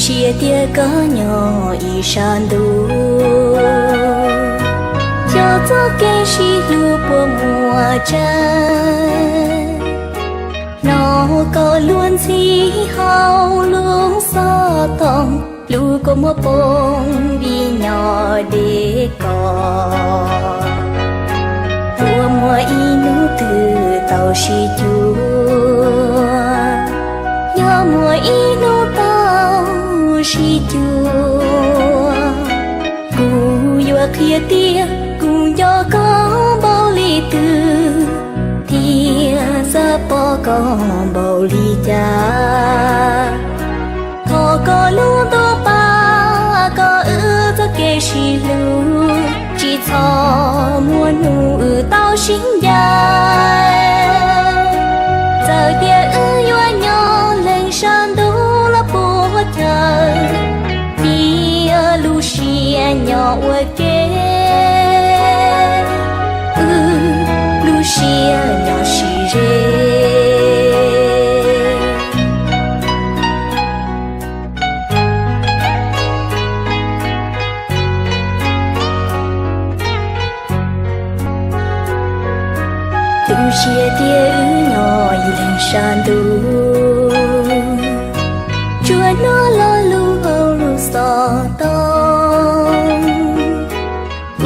Ntsia tias koj nyob ib sab ntuj, cov txoj kev sib hlub puas muaj tseeb. Hnov koj lub ntxhi hauv lub xov tooj, lub kua muag poob vim nyob deb koj. Puas muaj ib hnub twg tau sib cuag? Yog muaj ib hnub tau sib cuag, kuv yuav qhia tias kuv nco koj npaum li twg, thiab xav pom koj npaum li cas. Thov koj lub ntuj pab kom wb txoj kev sib hlub tsis txhob muaj hnub wb tau sib ncaim. Txawm tias wb yuav nyob leej sab ntuj los puag chaw, thiab lub siab nyob ua ke, wb lub siab nyob sib ze. Tu siab tias wb nyob ib leeg sab ntuj, tsuas hnov lo lus hauv lub xov tooj,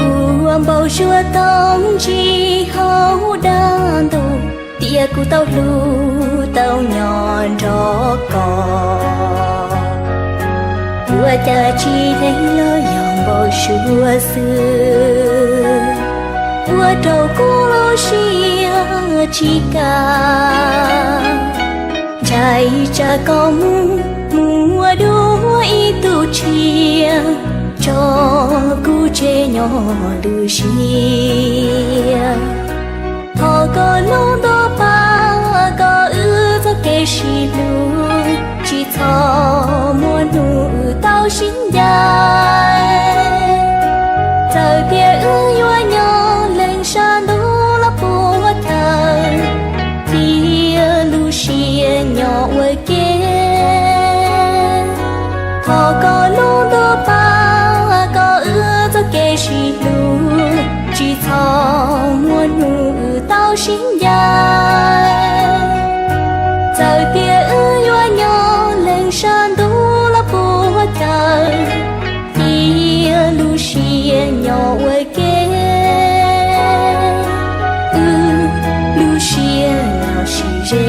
ua npaum suab tooj ntsis hauv dav ntuj, tias kuv tau hlub tau nyob nrog koj. Ua cas tsis lees los yog npaum suab xwb, ua rau kuv lub siab tsis kam. Ntshai tsam koj mus, mus ua dua ib tug tshiab, tso kuv tseg nyob tu siab. Thov koj lub ntuj pab kom wb txoj kev sib hlub tsis txhob muaj hnub wb tau sib ncaim. Txawm tias wb yuav nyob leej sab ntuj los puag chaw, thiab lub siab nyob ua ke, thov koj lub ntuj pab kom wb txoj kev sib hlub tsis txhob muaj hnub wb tau sib ncaim. Txawm tias wb yuav nyob leej sab ntuj los puag chaw, thiab lub siab nyob ua ke, wb lub siab nyob sib ze.